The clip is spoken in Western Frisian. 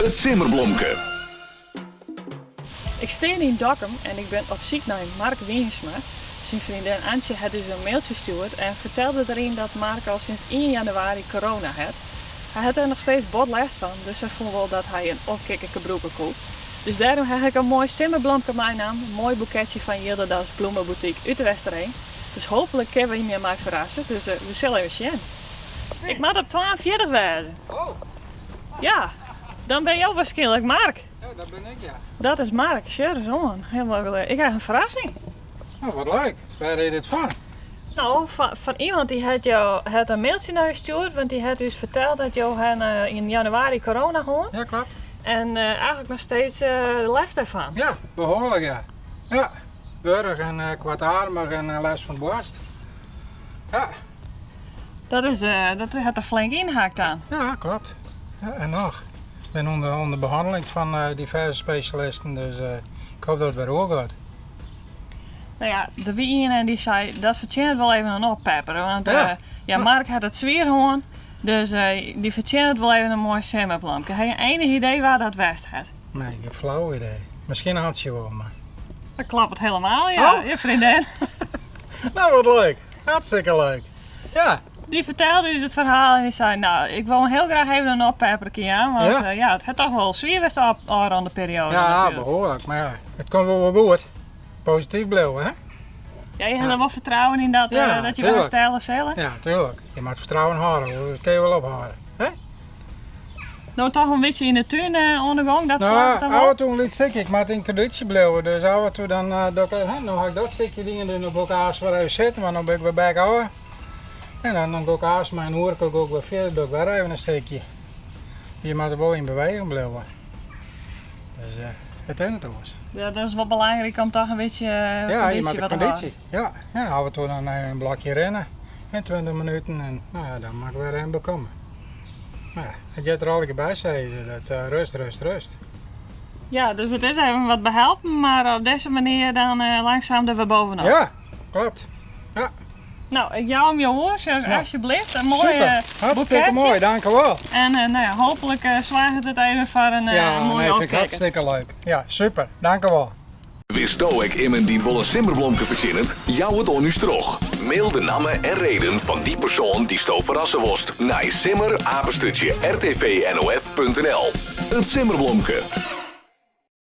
It simmerblomke. Ik stean yn Dokkum en ik bin op syk nei Mark Wiersma. Syn freondin Antsje hat ús in mailtsje stjoerd en fertelde deryn dat Mark al sinds ien januari corona hat. Hy hat der noch steeds bot lêst fan, dus sy fûn wol dat hy in opkikkerke brûke koe. Dus dêrom ha ik in moai simmerblomke meinaam, in moai boeketsje fan Jildedas Bloemenboutique út De Westereen. Dus hooplik kinne we him hjirmei ferrasse, dus we sille even sjen. Ik moat op 42 wêze. Oh. Ja, dan bin jo waarskynlik Mark. Ja, dat bin ik, ja. Dat is Mark, sjoch ris oan. Hielendal leuk. Ik ha in ferrassing. No, wat leuk. Wêr is dit fan? No, fan iemand dy hat jo hat in mailtsje nei ús stjoerd, want dy hat ús ferteld dat jo han yn januari corona hân. Ja, klopt. En eigentlik noch steeds lêst dêrfan. Ja, behoarlik ja. Ja, wurch en koartademich en lêst fan it boarst. Ja. Dat is, dat hat der flink ynhakt dan. Ja, klopt. Ja, en noch. Ik bin ûnder behanneling fan diverse spesjalisten, dus ik hoop dat it wer oergiet. No ja, der wie ien en dy sei dat fertsjinnet wol even in oppepper. Want ja, ja Mark hat it swier hân, dus dy fertsjinnet wol even in moai simmerblomke. Ha je enich idee wa dat west hat? Nee, gjin flau idee. Miskien Antsje wol, mar. Dat kloppet helemaal, ja. Oh. Je freondin. No, wat leuk. Hartstikke leuk. Ja. Dy fertelde ús it ferhaal en dy sei, no, ik wol him hiel graach even in oppepperke jaan, want ja, ja it hat toch wol swier west de ôfrûne perioade. Ja, natuerlik. Behoarlik, mar ja, it komt wol wol goed. Posityf bliuwe, hè? Ja, je ha der wol fertrouwen yn dat, Ja, dat je wer tuurlijk. herstelle sille? Ja, tuurlijk. Je moat fertrouwen hâlde, dat kinne je wol ophâlde. Hè? No toch in bytsje yn de tún oan de gong, dat No, slagget dan ôf wol? en toe in lyts stikje. Ik moat yn kondysje bliuwe, dus ôf en toe dan, doch ik, hè, no ha ik dat stikje dien, dus no gean ik aanst wer even sitten, want no bin ik wer back ôf. En dan, dan gean ik aanst mei in oerke gean ik wer fierder, doch ik wer even in stikje. Je moatte wol yn beweging bliuwe. Dus it is net oars. Ja, dat is wol belangryk om toch in bytsje Ja, je kondysje moatte wat te kondysje. hâlden. Ja, ja, ôf en toe dan even in blokje rinne, hè, 20 minuten en no ja, dan moat ik wer even bekomme. Mar ja, it heart der allegear by, sizze se, dat rust, rust, rust. Ja, dus it is even wat behelpen, mar op dizze manier dan langzaam der wer bovenop. Ja, kloppet. Ja. No, ik jou him jo oer, sjoch Ja. alsjeblieft. In moai Super, hartstikke boeketsje. moai, dankjewol. En no ja, hooplik slagget it even foar in Ja, moaie nee, vind ik opkikker. hartstikke leuk. Ja, super, dankjewol. Witsto ek immen dy't wol in simmerblomke fertsjinnet? Jou it oan ús troch. Mail de namme en reden fan dy persoan dy'tsto ferrasse wolst nei simmer apenstaartje rtvnof.nl. It simmerblomke.